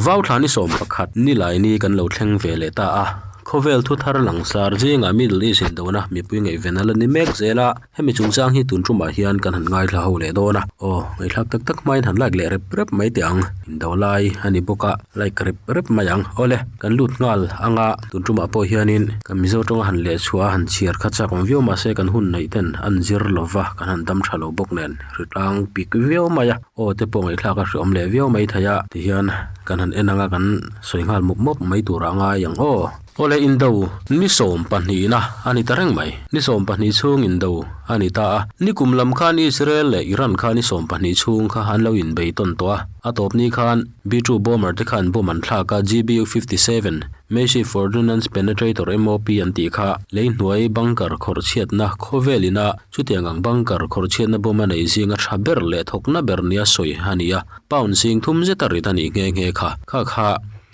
Vauthla ni 11 Nilaini kan lo thleng ve leh ta a, khawvel thu thar langsar zingah Middle East indona mipui ngaihven a la ni mek zel a, hemi chungchang hi tun tumah hian kan han ngaithla ho leh dawn a. Aw, ngaihthlak tak tak hmain han like leh rep rep mai teh ang, indo lai a ni bawk a, like rep rep mai ang. Awle, kan lut nghal ang a, tun tumah pawh hianin kan Mizo tawnga han leh chhuah a han chhiar kha chak awm viau mahse kan hun neih ten an zir lova kan han dam tha lo bawk nen ritlang pik viau mai a. Aw te pawh ngaihthlak a hreawm leh viau mai thei a, tihian kan han en anga kan sawi nghal mup mup mai tur a ngai ang aw. Awle indo ni 12 na a ni ta reng mai. Ni 12 chhung indo a ni ta a, nikum lam khan Israel leh Iran kha ni 12 chhung kha an lo inbei tawn tawh a, a tawp ni khan B-2 bomber te khan bomb an thlak a, GBU-57 Massive Ordnance Penetrator MOP an tih kha lei hnuai bunker khawrh chhiatna khawvel ina Chutiang ang bunker khawrchhiatna bomb a neih zinga tha ber leh thawkna ber nia sawi a ni a, pound 3000 zeta rit a nih nghe nghe kha. Kha kha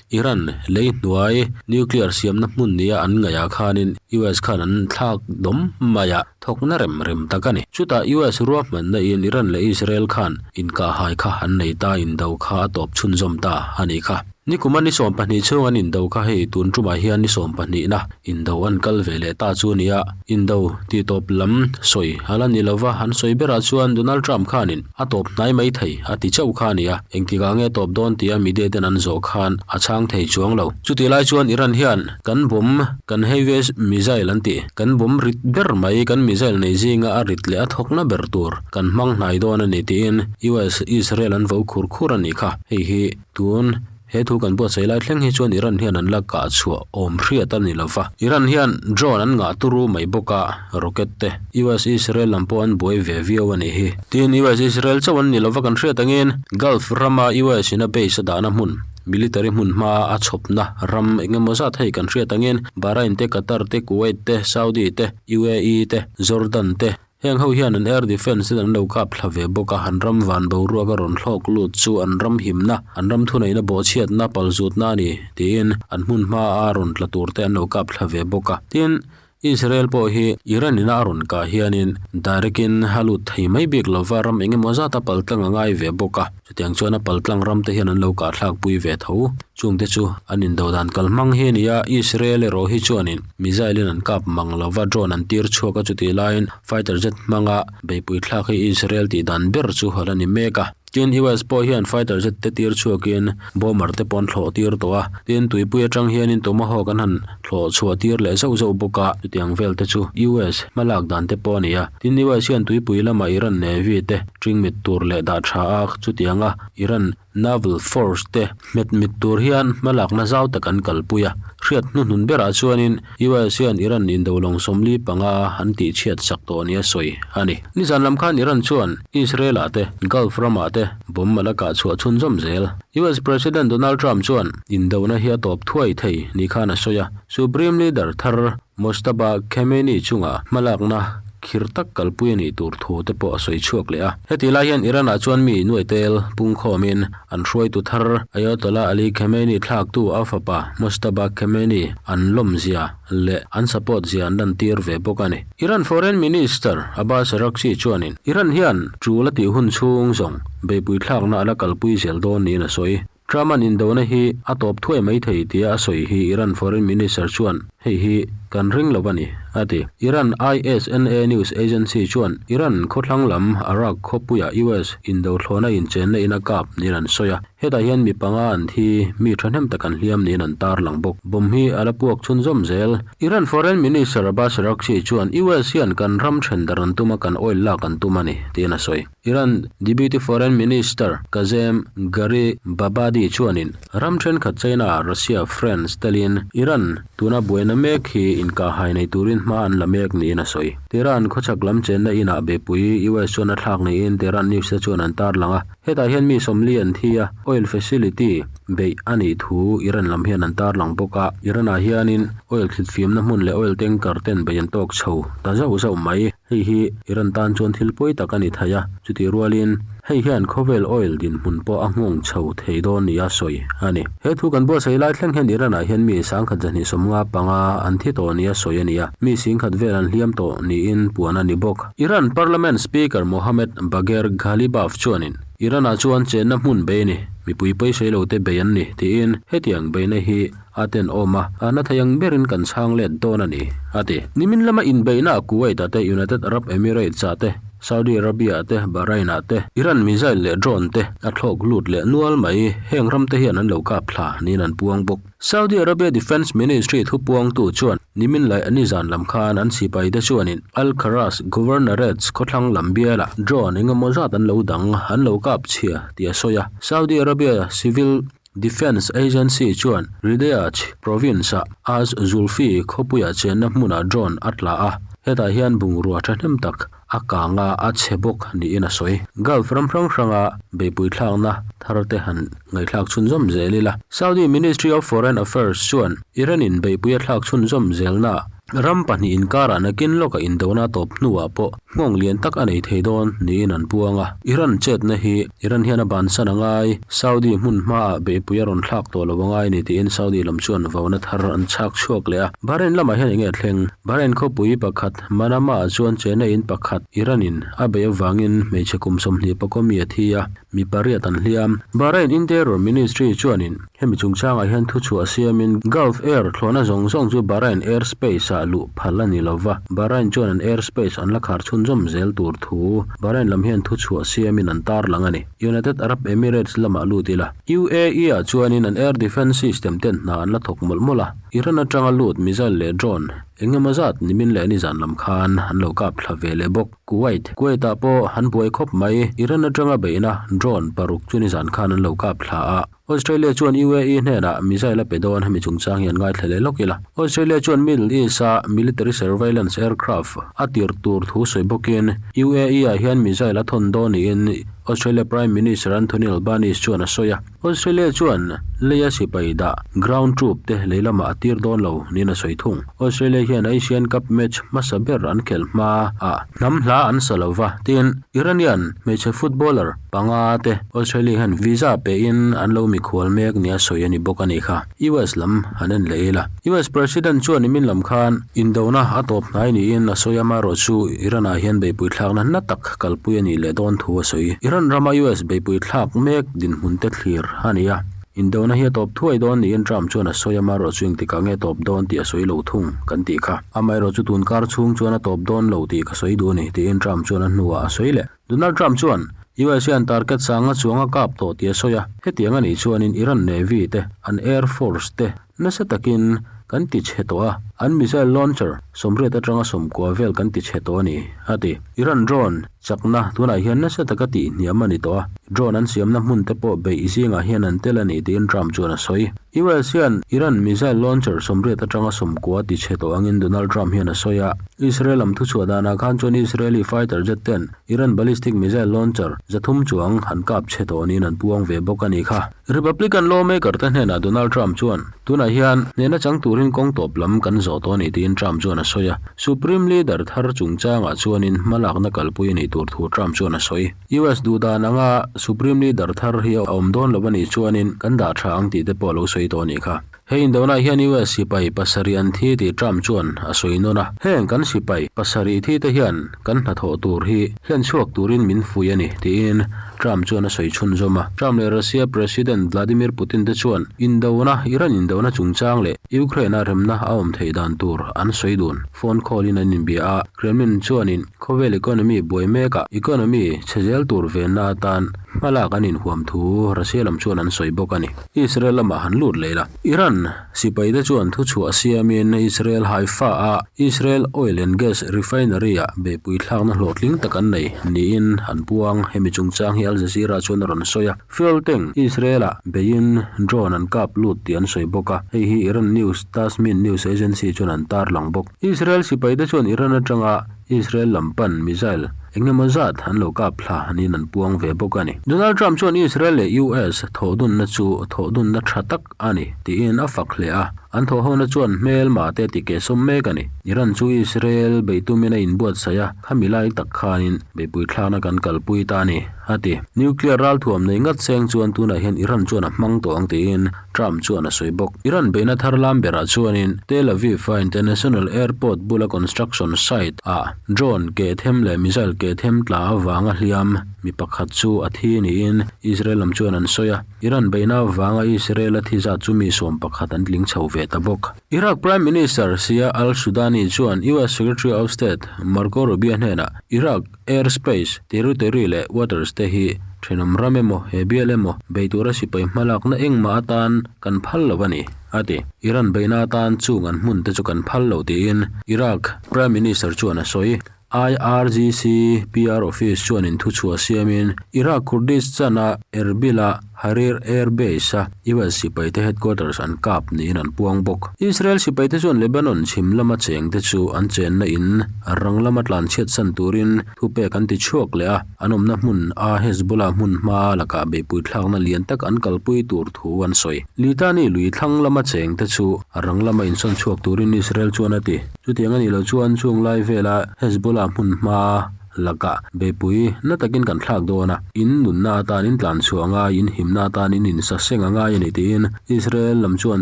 Iran lei hnuai nuclear siamna hmun nia an ngaihah khanin US khan an thlak dawm mai a, thawkna rem rem tak a ni. Chutah US ruahmanna in Iran leh Israel khan inkahhai kha an nei ta, indo kha a tawp chhunzawm ta a nih kha. Nikuma ni 12 chhung an indo kha hei tun tumah hian ni 12 na indo an kal ve leh ta chu nia. Indo tih tawp lam sawi a la ni lova, an sawi berah chuan Donald Trump khanin a tawp hnai mai thei a ti chauh kha a nia. Engtikah nge tawp dawn tia media ten an zawh khan a chhang thei chuang lo. Chutih lai chuan Iran hian kan bomb, kan heaviest missile an ti, kan bomb rit ber mai, kan missile nei zinga a rit leh a thawkna ber tur kan hmang hnai dawn a ni tiin US, Israel an vo khur khur a nih kha. Hei hi Tun he thu kan buatsaih lai thleng hi chuan Iran hian an la kah chhuah awm hriat a ni lo va. Iran hian drone an ngah turu mai bawk a, rocket te. US Israel lam pawh an buai ve viau a nih hi. Tin, US Israel chauh an ni lo va kan hriat angin Gulf rama US in a base a dahna hmun, military hmun hma a chhawpna ram eng emaw zat hei kan hriat angin Bahrain te, Qatar te, Kuwait te, Saudi te, UAE te, Jordan te, Heng ho hian an air defence in an lo kap thla ve bawk a, an ram van boruak a rawn hlawk lut chu an ram himna, an ram thuneihna bawhchhiatna palzutna a ni, tiin an hmun hma a rawn tla tur te an lo kap thla ve bawk a. Tin, Israel pawh hi Iran ina a rawn kah hianin direct in a lut thei mai bik lova ram eng emaw zat a paltlang a ngai ve bawk a. Chutiang chuan a paltlang ram te hian an lo kahthlak pui ve tho. Chungte chu an indo dan kal hmang hi a ni a, Israel erawh hi chuanin missile in an kap mang lo va, drone an tir chhuak a, chutih laiin fighter jet hmanga beihpui thlak hi Israel tih dan ber chu a la ni mek a. Tin, US pawh hian fighter jet te tir chhuakin bomber te pawh an thlawh tir tawh a, tin tuipui atang hianin Tomahawk an han thlawh chhuah tir leh zauh zauh bawk a, chutiang vel te chu US hmalak dan te pawh a ni a. Tin, US hian tuipui lama Iran Navy te ṭingmit tur leh dah tha a, chutianga Iran Naval Force te hmet mit tur hian hmalakna zau tak an kalpui a. Hriat hnuhnun berah chuanin US hian Iran indo lawng 45 an tihchhiat sak tawh nia sawi a ni. Nizan lam khan Iran chuan Israel-ah te, Gulf ramah te bomb a la kah chhuah chhunzawm zel. US President Donald Trump chuan indona hi a tawp thuai thei ni khan a sawi a. Supreme Leader thar Mojtaba Khamenei chunga hmalakna khir tak kalpui a nih tur thu te pawh a sawi chhuak leh a. Heti lai hian Iran-ah chuan mi nuaitel pungkhawmin an hruaitu thar Ayatollah Ali Khamenei thlaktu a fapa Mojtaba Khamenei an lawmzia leh an support zia an lantir ve bawk a ni. Iran Foreign Minister Abbas Araghchi chuanin Iran hian tul a tih hun chhung zawng beihpui thlakna a la kalpui zel dawn niin a sawi. Trump-a'n indona hi a tawp thuai mai thei tia a sawi hi Iran Foreign Minister chuan hei hi kan ring lo a ni, a ti. Iran ISNA news agency chuan Iran khawthlang lam Arak khawpuia US indo thlawhna inchenna in a kap niin an sawi a, hetah hian mi panga an thi, mi thahnem tak an hliam niin an tarlang bawk. Bomb hi a la puak chhunzawm zel. Iran Foreign Minister Abbas Araghchi chuan US hian kan ram then dar an tum a, kan oil lak an tum a ni, tiin a sawi. Iran Deputy Foreign Minister Kazem Gharibabadi chuanin ram thenkhat China, Russia, France telin Iran tuna buaina mek hi inkahhai nei turin hma an la mek niin a sawi. Tehran khawchhak lam chenna inah beipui US chuan a thlak niin Tehran news te chuan an tarlang a. Hetah hian mi 40 an thi a, oil facility beih a nih thu Iran lam hian an tarlang bawk a. Iran-ah hianin oil thlitfimna hmun leh oil tanker ten beih an tawk chho ta zauh zauh mai. Hei hi Iran tan chuan thil pawi tak a ni thei a, chutih rualin hei hian khawvel oil dinhmun pawh a nghawng chho thei dawn nia sawi a ni. He thu kan buatsaih lai thleng hian Iran-ah hian mi 1255 an thi tawh nia sawi a ni a, mi 10,000 vel an hliam tawh niin puan a ni bawk. Iran Parliament Speaker Mohammad Bagher Ghalibaf chuanin. Iran-ah chuan chenna hmun bei a ni, mipui pawisei lo te bei an ni, tiin hetiang beihna hi a tenawm a, a na thei ang berin kan chhang let dawn a ni, a ti. Nimin lama inbeihna Kuwait-ah te, United Arab Emirates-ah te, Saudi Arabia-ah te, Bahrain-ah te, Iran missile leh drone te a thlawk lut leh nual mai, heng ram te hian an lo kap thla niin an puang bawk. Saudi Arabia Defence Ministry thupuangtu chuan nimin leh nizan lam khan an sipaite chuanin Al Kharas Governorates khawthlang lam bialah drone eng emaw zat an lo dang, an lo kap chhia tih a sawi a. Saudi Arabia Civil Defence Agency chuan Riyadh province-a Az Zulfi khawpuia chenna hmunah drone a tla a, hetah hian bungrua thahnem tak a kang a, a chhe bawk niin a sawi. Gulf ram hrang hranga beihpui thlakna thar te han ngaihthlak chhunzawm zel ila. Saudi Ministry of Foreign Affairs chuan Iran-in beihpui a thlak chhunzawm zelna ram pahnih inkarah nakin lawka indona tawp hnuah pawh nghawng lian tak a nei thei dawn niin an puang a. Iran chetna hi Iran hian a bansan a ngai, Saudi hmun hmaah beihpui a rawn thlak tawh lo a ngai a ni tiin Saudi lam chuan vauna thar an chhak chhuak leh a. Bahrain lamah hian eng nge thleng? Bahrain khawpui pakhat Manama-ah chuan China in pakhat Iran-in a beih avangin hmeichhe kum 20 pakaw mi a thi a, mi pariat an hliam. Bahrain Interior Ministry chuanin hemi chungchangah hian thuchhuah siamin Gulf Air thlawhna zawng zawng chu Bahrain airspace-ah luh phal a ni lo va, Bahrain chuan an airspace an la khar chhunzawm zel tur thu Bahrain lam hian thuchhuah siamin an tarlang a ni. United Arab Emirates lamah lut ila. UAE-ah chuanin an air defence system ten hna an la thawk mawlh mawlh a, Iran atanga lut missile leh drone Eng emaw zat nimin leh nizan lam khan an lo kap thla ve leh bawk. Kuwait, Kuwait-ah pawh an buai khawp mai. Iran atanga beihna drone paruk chu nizan khan an lo kap thla a. Australia chuan UAE hnenah missile a pe dawn hemi chungchang hi an ngaithla leh lawk ila. Australia chuan Middle East-a military surveillance aircraft a tir tur thu sawi bawkin UAE-ah hian missile a thawn dawn niin Australia Prime Minister Anthony Albanese chuan a sawi a. Australia chuan leia sipai dah ground troop te lei lamah a tir dawn lo niin a sawi thung. Australia hian Asian Cup match hmasa ber an khelh hma ah hnam hla an sa lo va, tin Iranian hmeichhe footballer panga te Australia hian visa pe in an lo mikhual mek nia sawi a ni bawk a nih kha. US lam han en leh ila. US President chuan nimin lam khan indona a tawp hnai niin a sawi a, amaherawh chu Iran ah hian beihpui thlakna hna tak kalpui a nih leh dawn thu a sawi. Iran rama US beihpui thlak mek dinhmun te thlir a ni a, indona hi a tawp thuai dawn niin Trump chuan a sawi a, amaherawh chu engtikah nge tawp dawn tih a sawi lo thung kan tih kha. Amaherawh chu tun kar chhung chuan a tawp dawn lo tih ka sawi duh a ni tiin Trump chuan a hnuah a sawi leh. Donald Trump chuan US hian target sanga chuang a kap tawh tih a sawi a, hetiang a nih chuanin Iran Navy te, an Air Force te nasa takin kan ti chhe tawh a, an missile launcher 80 atanga 90 vel kan ti chhe tawh a ni, a ti. Iran drone chakna tunah hian nasa taka tih hniam a ni tawh a, drone an siamna hmun te pawh beih zingah hian an tel a ni tiin Trump chuan a sawi. US hian Iran missile launcher 80 atanga 90 ti chhe tawh angin Donald Trump hian a sawi a. Israel lam thuchhuah danah khan chuan Israeli fighter jet ten Iran ballistic missile launcher 300 chuang an kap chhe tawh niin an puang ve bawk a nih kha. Republican lawmaker te hnenah Donald Trump chuan, Tunah hian hnehna chang turin kawng tawp lam kan zawh tawh a ni tiin Trump chuan a sawi a. Supreme Leader thar chungchangah chuanin hmalakna kalpui a nih tur thu Trump chuan a sawi. US duh dan anga Supreme Leader thar hi a awm dawn lo a nih chuanin kan dah tha ang tih te pawh a lo sawi tawh a nih kha. Hei indonah hian US sipai pasarih an thi tih Trump chuan a sawi nawn a. Heng kan sipai pasarih thi te hian kan hnathawh tur hi hlen chhuak turin min fuih a ni, tiin Trump chuan a sawi chhunzawm a. Trump leh Russia President Vladimir Putin te chuan indona, Iran indona chungchang leh Ukraine-a remna a awm theih dan tur an sawi dun. Phone call-in an inbia a, Kremlin chuanin khawvel economy buai mekah economy chhe zel tur venna atan hmalak an inhuam thu Russia lam chuan an sawi bawk a ni. Israel lamah han lut leh la. Iran sipaite chuan thuchhuah siamin Israel Haifa-a Israel Oil and Gas Refinery-ah beihpui thlakna hlawhtling tak an nei niin an puang. Hemi chungchang hi Al Jazeera chuan a rawn sawi a. Fuel tank Israel-ah beiin drone an kap lut tih an sawi bawk a, hei hi Iran news Tasmin news agency chuan an tarlang bawk. Israel sipaite chuan Iran atanga Israel lam pan missile eng emaw zat an lo kap thla niin an puang ve bawk a ni. Donald Trump chuan Israel leh US thawhdunna chu thawhdunna tha tak a ni tiin a fak hle a. An thawhhona chuan hmelma te a ti kehsawm mek a ni. Iran chu Israel beih tumin a inbuatsaih a, khami lai tak khanin beihpui thlakna kan kalpui ta a ni, a ti. Nuclear ralthuam nei ngat seng chuan tunah hian Iran chuan a hmang tawh ang tiin Trump chuan a sawi bawk. Iran beihna thar lam berah chuanin Tel Aviv-a International Airport bula construction site ah drone keh them leh missile keh them tla avanga hliam mi pakhat chu a thi niin Israel lam chuan an sawi a. Iran beihna avanga Israel-a thi zat chu mi 11 an tling chho ve ta bawk. Iraq Prime Minister Shia al-Sudani chuan US Secretary of State Marco Rubio hnenah Iraq airspace, territory leh waters te hi thenawm ram emaw, he bial emaw bei tura sipai hmalakna engmah atan kan phal lo a ni, a ti. Iran beihna atan chung an hmun te chu kan phal lo tiin Iraq Prime Minister chuan a sawi. IRGC PR Office chuan inthuchhuah siamin Iraq Kurdistan-a Erbil-a Harir Air Base-a US sipaite headquarters an kap niin an puang bawk. Israel sipaite chuan Lebanon chhim lama chengte chu an chenna in rang lama tlanchhiatsan turin thupek an ti chhuak leh a, an awmna hmun a Hezbollah hmun hma lakah beihpui thlakna lian tak an kalpui tur thu an sawi. Litani lui thlang lama chengte chu rang lama insawn chhuak turin Israel chuan a ti. Chutiang a nih loh chuan chung lai vela Hezbollah hmun hma lakah beihpui na takin kan thlak dawn a, in nunna atan in tlan chhuah a ngai, in himna atan in insaseng a ngai a ni tiin Israel lam chuan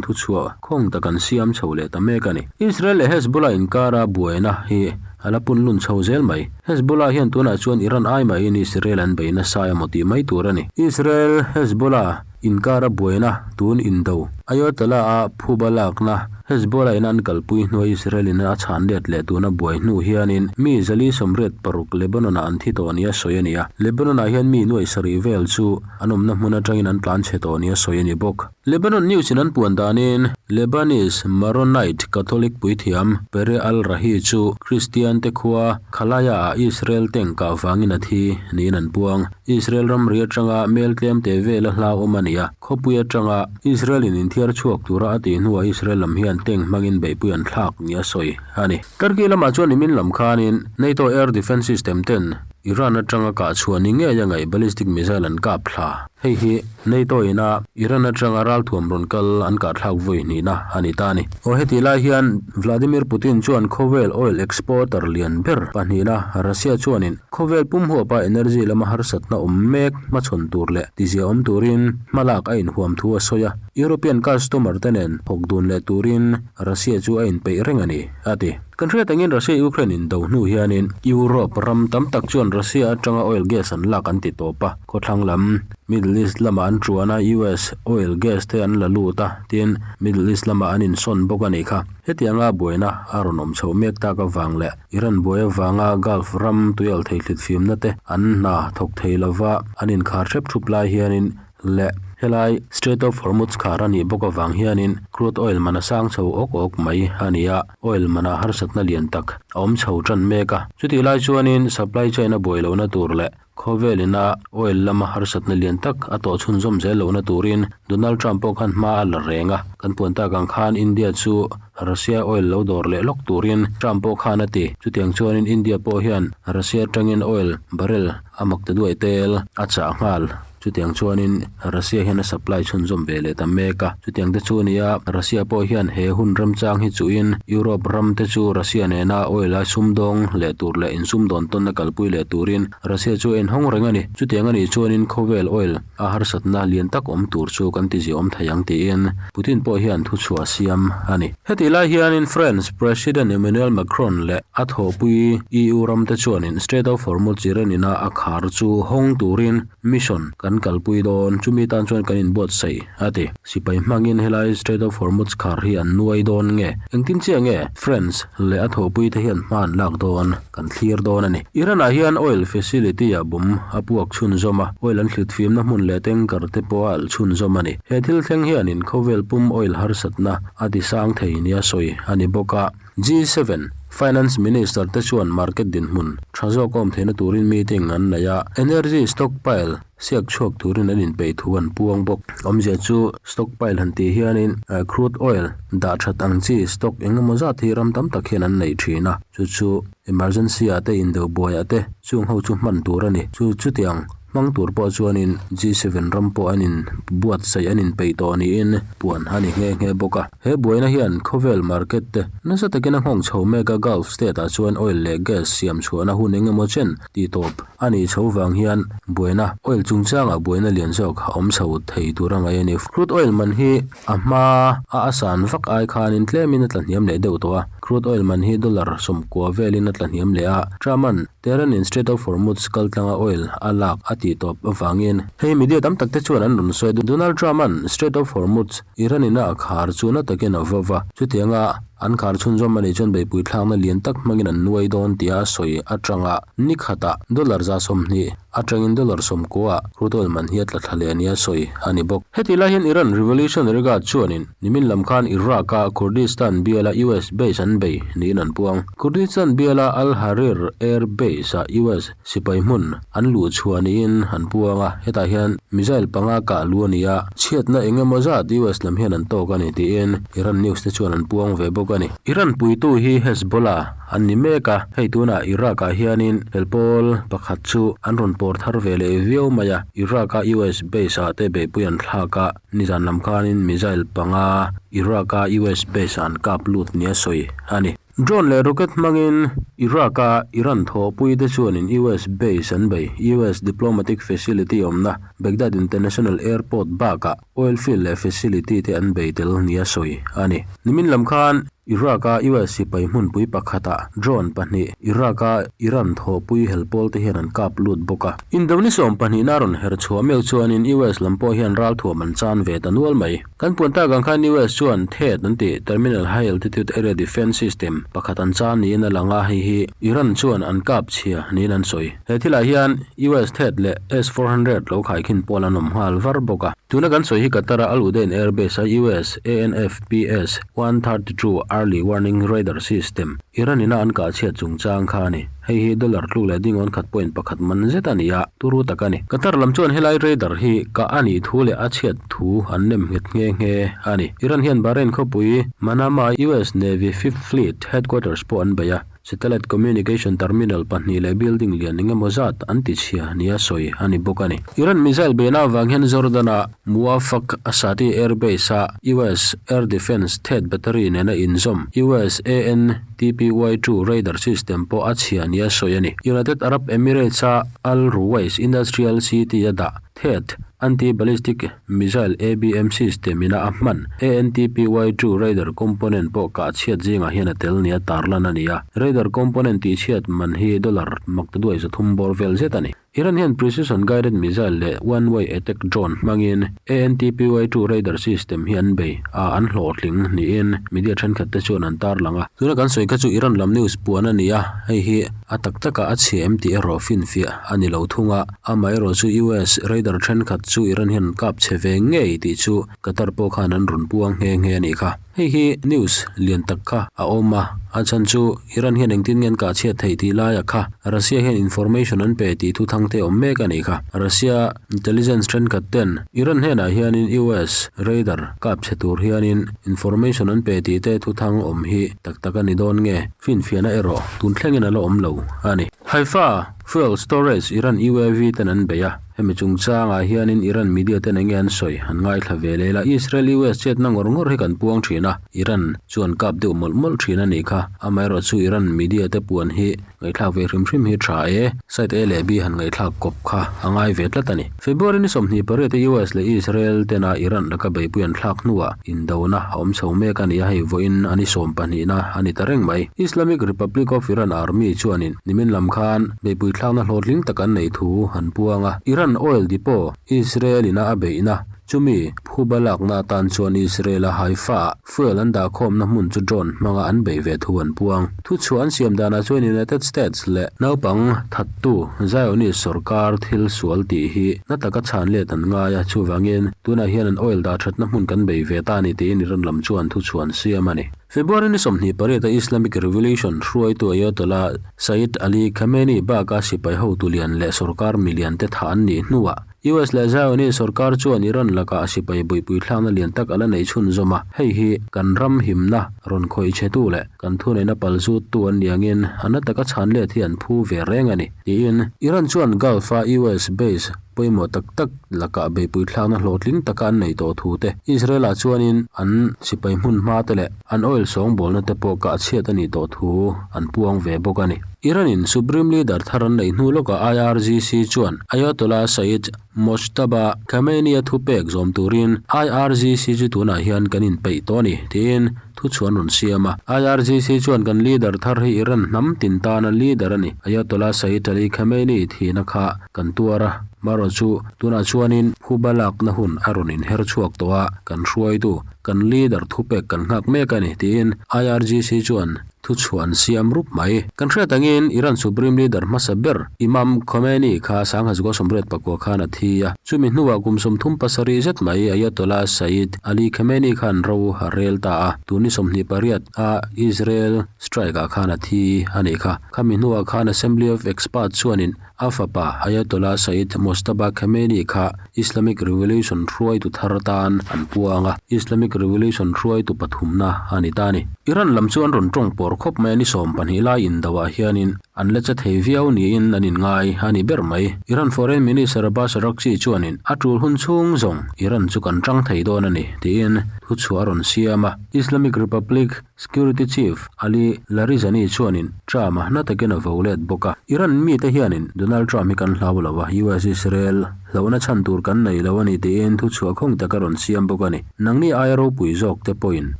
thuchhuah khawng tak an siam chho leh ta mek a ni. Israel leh Hezbollah inkara buaina hi a la pun lun chho zel mai. Hezbollah hian tunah chuan Iran ai mahin Israel an bei nasa emaw tih mai tur a ni. Israel, Hezbollah inkara buaina tun indo Ayatollah a phuba lakna Hezbollah in an kalpui hnuai Israel in a chhan let leh tuna buai hnu hianin mi 486 Lebanon ah an thi tawh nia sawi a ni a. Lebanon ah hian mi nuaih sarih vel chu an awmna hmun atangin an tlan chhe tawh nia sawi a ni bawk. Lebanon News in an puan danin Lebanese Maronite Catholic puithiam Pere al-Rahi chu Kristian te khua Khalaya ah Israel tank kah vangin a thi niin an puang. Israel ramri atanga mel tlem te vela hlauhawm a ni a, khawpui atanga Israel in inthiar chhuak tura a tih hnuah Israel lam hian tank hmangin beihpui an thlak nia sawi a ni. Turkey lamah chuan nimin lam khanin NATO air defence system ten Iran atanga kah chhuah ni ngei a ngaih ballistic missile an kap thla. Hei hi NATO ina Iran atanga ralthuam rawn kal an kah thlak vawi hnihna a ni ta a ni. Aw hetih lai hian Vladimir Putin chuan khawvel oil exporter lian ber pahnihna Russia chuanin Khawvel pum huapa energy lama harsatna awm mek hmachhawn tur leh tizia awm turin hmalak a inhuam thu a sawi a, European customer te nen thawk dun leh turin Russia chu a inpeih reng a ni, a ti. Kan hriat angin Russia-Ukraine indo hnu hianin Europe ram tam tak chuan Russia atanga oil gas an lak an ti tawp a, khawthlang lam Middle East lamah an tuan a, US oil gas te an la lut a, tin Middle East lamah an insawn bawk a nih kha. Hetianga buaina a rawn awm chhoh mek tak avang leh Iran buai avanga Gulf ram tuial thei thlit fimna te an hna thawk thei lova an inkhar hrep thup lai hianin leh helai Strait of Hormuz khar a nih bawk avang hianin crude oil man a sang chho awk awk mai a ni a, oil mana harsatna lian tak a awm chho tan mek a. Chutih lai chuanin supply chain a buai lohna tur leh Khawvel ina oil lama harsatna lian tak a tawh chhunzawm zel lohna turin Donald Trump pawh khan hma a la reng a. Kan puan tak ang khan India chu Russia oil lo dawr leh lawk turin Trump pawh khan a ti. Chutiang chuanin India pawh hian Russia atangin oil barrel a mak ta duai tel a chah nghal. Chutiang chuanin Russia hian a supply chhunzawm ve leh ta mek a. Chutiang te chu nia Russia pawh hian he hun remchang hi chuhin Europe ram te chu Russia nena oil a sumdawng leh tur leh insumdawn tawnna kalpui leh turin Russia chu a inhawng reng a ni. Chutiang a nih chuanin khawvel oil a harsatna lian tak awm tur chu kan ti ziah awm thei ang tiin Putin pawh hian thuchhuah siam a ni. Hetih lai hianin France President Emmanuel Macron leh a thawhpui EU ram te chuanin Strait of Hormuz Iran ina a khar chu hawng turin Mission kan kalpui dawn, chumi tan chuan kan inbuatsaih, a ti. Sipai hmangin helai Strait of Hormuz khar hi an nuai dawn nge? Engtin chiah nge France leh a thawhpui te hian hma an lak dawn? Kan thlir dawn a ni. Iran-ah hian oil facility-ah bum a puak chhunzawm a, oil an thlit fimna hmun leh tanker te pawh a alh chhunzawm a ni. He thil thleng hianin khawvel pum oil harsatna a ti sang thei nia sawi a ni bawk a. G7 Finance Minister te chuan market dinhmun tha zawk awm theihna turin meeting an nei a, energy stockpile siak chhuak turin an inpeih thu an puang bawk. Awmzia chu stockpile han tih hianin crude oil dah that ang chi stock eng emaw zat hi ram tam tak hian an nei thin a, chu chu emergency ah te indo buaiah te chung ho chu hman tur a ni. Chu chutiang. hmang tur pawh chuanin G7 ram pawh an in buatsaih an inpeih tawh niin puan a ni nghe nghe bawk a. He buaina hian khawvel market te nasa takin a nghawng chho mek a, Gulf state ah chuan oil leh gas siam chhuahna hun eng emaw chen tih tawp a nih chho vang hian buaina oil chungchangah buaina lian zawk a awm chho thei tur a ngaih a ni. Crude oil man hi a hma a a san vak ai khanin tlemin a tla hniam leh deuh tawh a, crude oil man hi dollar 90 velin a tla hniam leh a, Trump-a'n Tehran-in Strait of Hormuz kaltlanga oil a lak a tih tawp avangin hei media tam tak te chuan an rawn sawi a, Donald Trump-a'n Strait of Hormuz Iran-in a khar chu na takin a vaw va, chutianga an khar chhunzawm a nih chuan beihpui thlakna lian tak hmangin an nuai dawn tia a sawi atanga ni khatah dollar 120 atangin dollar 90 ah crude oil man hi a tla thla leh nia sawi a ni bawk. Heti lai hian Iran Revolutionary Guard chuanin nimin lam khan Iraq-a Kurdistan biala US base an bei niin an puang. Kurdistan biala Al-Harir Air Base-ah US Sipai hmun an luh chhuah niin an puang a, hetah hian missile panga kah lu a ni a, chhiatna eng emaw zat US lam hian an tawk a ni tiin Iran news te chuan an puang ve bawk a ni. Iran puitu hi Hezbollah an ni mek a, hei tunah Iraq ah hianin helpawl pakhat chu an rawn pawr thar ve leh viau mai a, Iraq a US base ah te beihpui an thlak a, nizan lam khanin missile panga Iraq a US base ah an kap lut nia sawi a ni. Drone leh rocket hmangin Iraq-a Iran thawhpuite chuanin US base an bei. US diplomatic facility awmna Baghdad International Airport bakah oil field leh facility te an bei tel nia sawi a ni. Nimin lam khan Iraq-a US sipai hmunpui pakhatah drone pahnih Iraq-a Iran thawhpui helpawl te hian an kap lut bawk a. Indoni sawmpahnihna rawn her chhuah meuh chuanin US lam pawh hian ralthuam an chan ve ta nual mai. Kan puan tak ang khan US chuan THAAD an tih, Terminal High Altitude Area Defence System, pakhat an chan niin a lang a, hei hi Iran chuan an kap chhia niin an sawi. He thilah hian US THAAD leh S 400 lo khaikhin pawl an awm nghal var bawk a. Tuna kan sawi hi Qatar-a Al Udeid Air Base-a US ANFPS 132 Early Warning Radar System Iran-ina an kah chhiat chungchang kha a ni. Hei hi dollar tluk leh dingawn khat point pakhat man zet a ni a, turu tak a ni. Qatar lam chuan helai radar hi kah a nih thu leh a chhiat thu an nem nghet nghe nghe a ni. Iran hian Bahrain khawpui Manama US Navy Fifth Fleet headquarters pawh an bei a, satellite communication terminal pahnih leh building lian eng emaw zat an ti chhia nia sawi a ni bawk a ni. Iran missile beihna avang hian Jordan-a Muwaffaq Asadi Air Base-a US Air Defence THAAD battery nena inzawm US AN TPY-2 radar system pawh a chhia nia sawi a ni. United Arab Emirates-a Al Ruwais Industrial City-a dah THAAD anti-ballistic missile ABM system ina a hman ANTPY-2 radar component pawh kah chhiat zingah hian a tel nia tarlan a ni a. Radar component tihchhiat man hi dollar maktaduai 300 bawr vel zet a ni. Iran hian precision guided missile leh one way attack drone hmangin ANTPY-2 radar system hi an bei a, an hlawhtling niin media thenkhat te chuan an tarlang a. Tuna kan sawi kha chu Iran lam news puan a ni a, hei hi a tak takah a chhia em tih erawh finfiah a ni lo thung a, amaherawh chu US radar thenkhat chu Iran hian an kap chhe ve ngei tih chu Qatar pawh khan an rawn puang nghe nghe a nih kha. Hei hi news lian tak kha a awm a, a chhan chu Iran hian engtin nge an kah chhiat theih tih laiah kha Russia hian information an pe tih thu thang te awm mek a nih kha. Russia intelligence thenkhat ten Iran hnenah hianin US radar kap chhe tur hianin information an pe tih te thu thang awm hi tak tak a ni dawn nge finfiahna erawh tun thlengin a la awm lo a ni. Haifa fuel storage Iran UAV ten an bei a. Hemi chungchangah hianin Iran media ten enge an sawi an ngaithla ve lel a, Israel-US chetna ngawr ngawr hi kan puang thin a, Iran chu an kap deuh mawlh mawlh thin a nih kha. Amaherawh chu Iran media te puan hi ngaihthlak ve hrim hrim hi tha e, side A leh B han ngaihthlak kawp kha a ngai ve tlat a ni. February ni 28 a US leh Israel tena Iran laka beihpui an thlak hnuah indona a awm chho mek a ni a, hei vawiin a ni sawmpahnihna a ni ta reng mai. Islamic Republic of Iran Army chuanin Nimin lam khan beihpui thlakna hlawhtling tak an neih thu an puang a. Iran oil depot Israel ina a beihna chumi phuba lakna atan chuan Israel-a Haifa-ah fuel an dahkhawmna hmun chu drone hmanga an beih ve thu an puang. Thuchhuah an siam danah chuan United States leh naupang thattu Zionist sorkar thil sual tih hi na taka chhan let an ngai a, chuvangin tunah hian an oil dahthatna hmun kan bei ve ta a ni tiin Iran lam chuan thuchhuah an siam a ni. February ni 28 a Islamic Revolution hruaitu Ayatollah Sayyid Ali Khamenei baka sipai hotu lian leh sorkar milian te thah an nih hnuah US leh Zionist sorkar chuan Iran lakah sipai buipui thlakna lian tak a la nei chhunzawm a, hei hi kan ram himna rawn khawih chhetu leh kan thuneihna palzuttu an ni angin a na taka chhan let hi an phu ve reng a ni, tiin Iran chuan Gulf-a US base. pawimawh tak tak lakah beihpui thlakna hlawhtling taka an nei tawh thu te, Israel ah chuanin an sipai hmun hma te leh an oil sawngbawlna te pawh kah chhiat a nih tawh thu an puang ve bawk a ni. Iran in Supreme Leader thar an neih hnu lawkah IRGC chuan Ayatollah Sayyid Mojtaba Khamenei-a thupek zawm turin IRGC chu tunah hian kan inpeih tawh a ni, tiin thuchhuah an rawn siam a. IRGC chuan kan leader thar hi Iran hnam tin tana leader a ni, Ayatollah Sayyid Ali Khamenei thihna kha kan tuar a, marawh chu tunah chuanin phuba lakna hun a rawn inher chhuak tawh a, kan hruaitu, kan leader thupek kan nghak mek a ni, tiin IRGC chuan Thuchhuah an siam rup mai. Kan hriat angin Iran Supreme Leader hmasa ber Imam Khomeini kha 1989 khan a thi a, chumi hnuah kum 37 zet mai Ayatollah Sayyid Ali Khamenei khan ro a rel ta a, tun ni 28 a Israel strike ah khan a thi a nih kha. Khami hnuah khan Assembly of Experts chuanin A fapa Ayatollah Sayyid Mojtaba Khamenei kha Islamic Revolution hruaitu thar tan an puang a, Islamic Revolution hruaitu pathumna a ni ta a ni. Iran lam chu an rawn tawng pawr khawp mai a ni 12 lai indoah hianin an la che thei viau niin an inngai a ni ber mai. Iran Foreign Minister Abbas Araghchi chuanin a tul hun chhung zawng Iran chu kan tang thei dawn a ni tiin thuchhuah a rawn siam a, Islamic Republic Security Chief Ali Larijani chuanin Trump-a hna takin a vo let bawk a. Iran mite hianin Donald Trump hi kan hlau lo a, US-Israel hlauhna chhan tur kan nei lo a ni tiin thuchhuah khawng tak a rawn siam bawk a ni. Nangni aia ropui zawk te pawhin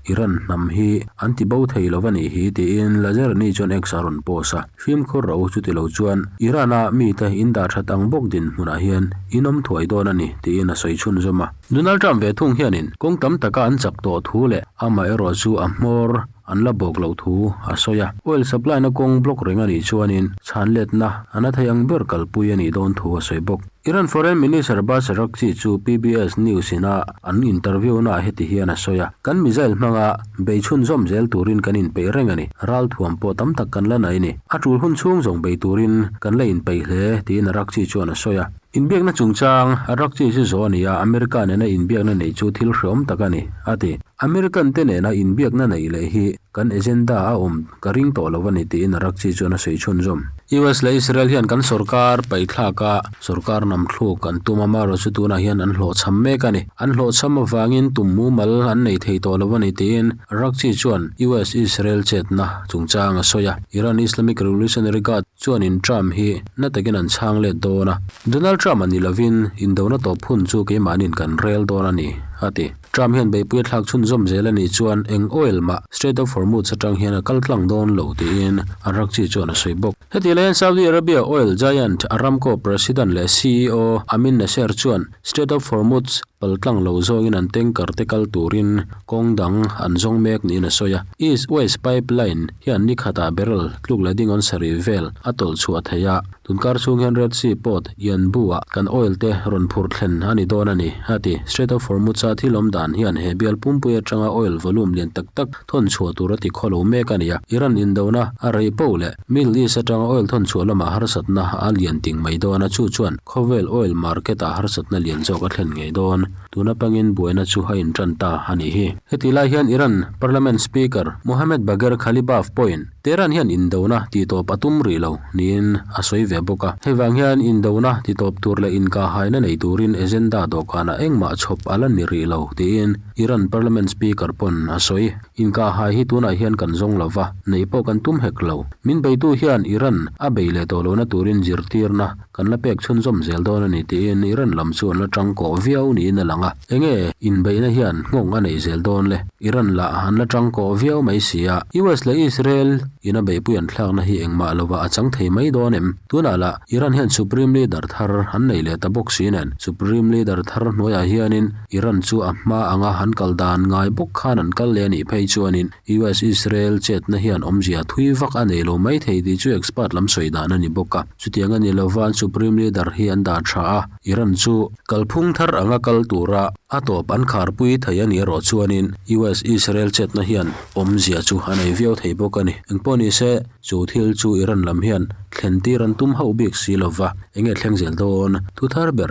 Iran hnam hi an ti bo thei lo a nih hi tiin Lajerani chuan X a rawn post a. Fimkhur ro chuti lo chuan Iran-a mite in dah that ang bawk dinhmunah hian in awm thuai dawn a ni tiin a sawi chhunzawm a. Donald Trump ve thung hianin kawng tam taka an chak tawh thu leh amaherawh chu a hmawr an la bawk loh thu a sawi a. Oil supply na kawng block reng a nih chuanin chhan letna a na thei ang ber kalpui a nih dawn thu a sawi bawk. Iran Foreign Minister Abbas Araghchi chu PBS News ina an interview naah heti hian a sawi a, Kan missile hmanga bei chhunzawm zel turin kan inpeih reng a ni. Ralthuam pawh tam tak kan la nei a ni. A tul hun chhung zawng bei turin kan la inpeih hle, tiin Araghchi chuan a sawi a. Inbiakna chungchang, Araghchi chu zawh a ni a, America nena inbiakna neih chu thil hreawm tak a ni, a ti. American te nena inbiakna neih leh hi kan agenda a awm ka ring tawh lo a ni, tiin Araghchi chuan a sawi chhunzawm. US leh Israel hian kan sorkar paihthlak a, sorkar namthluk an tum a, marawh chu tunah hian an hlawhchham mek a ni. An hlawhchham avangin tum mumal an nei thei tawh lo a ni, tiin Araghchi chuan US-Israel chetna chungchang a sawi a. Iran Islamic Revolutionary Guard Chuanin Trump hi na takin an chhang let dawn a, Donald Trump a ni lovin indona tawp hun chu keimahniin kan rel dawn a ni, a ti. Trump hian beihpui a thlak chhunzawm zel a nih chuan eng oil mah Strait of Hormuz atang hian a kal tlang dawn lo tiin Araghchi chuan a sawi bawk. Heti laiin Saudi Arabia oil giant Aramco president leh CEO Amin Nasser chuan Strait of Hormuz paltlang lo zawngin an tanker te kal turin kawng dang an zawng mek niin a sawi a. East West Pipeline hian ni khatah barrel tluk leh dingawn sarih vel a tawlh chhuah thei a, tunkar chhung hian Red Sea port Yanbu-ah kan oil te rawn phurh thlen a ni dawn a ni, a ti. Strait of Hormuz-a thil awm dan hian he bial pumpui atanga oil volume lian tak tak thawn chhuah tur a ti khawlo mek a ni a, Iran indona a rei poh leh Middle East atanga oil thawn chhuah lamah harsatna a lian ting mai dawn a, chu chuan khawvel oil market-ah harsatna lian zawk a thlen ngei dawn. Tuna pangin buaina chu a intan ta a nih hi. Heti lai hian Iran Parliament Speaker Mohammad Bagher Ghalibaf pawhin Tehran hian indona titawp a tum rih lo niin a sawi ve bawk a. Hei vang hian indona titawp tur leh inkahhaina nei turin agenda dawhkanah engmah chhawp a la ni rih lo tiin Iran Parliament Speaker pawn a sawi. Inkahhai hi tunah hian kan zawng lo va, neih pawh kan tum hek lo. Min beitu hian Iran a bei leh tawh lohna turin zirtirna kan la pek chhunzawm zel dawn a ni tiin Iran lam chu an la tangkawh viau niin a lang a. Enge inbeihna hian nghawng a neih zel dawn le? Iran lah an la tangkawh viau mai si a. US leh Israel in a beihpui an thlakna hi engmah lovah a chang thei mai dawn em? Tunah lah Iran hian Supreme Leader thar an nei leh ta bawk si nen. Supreme Leader thar hnuaiah hianin Iran chu a hma anga an kal dan ngai bawk khan an kal leh a nih phei chuanin US-Israel chetna hian awmzia thui vak a nei lo mai thei tih chu expert lam sawi dan a ni bawk a. Chutiang a ni lova an Supreme Leader hi an dah tha a, Iran chu kalphung thar anga kal tura a tawp an kharpui thei a nih erawh chuanin US-Israel chetna hian awmzia chu a nei viau thei bawk a ni. Engpawh ni se, chu thil chu Iran lam hian thlen tir an tum hauh bik si lova, enge thleng zel dawn thu thar ber.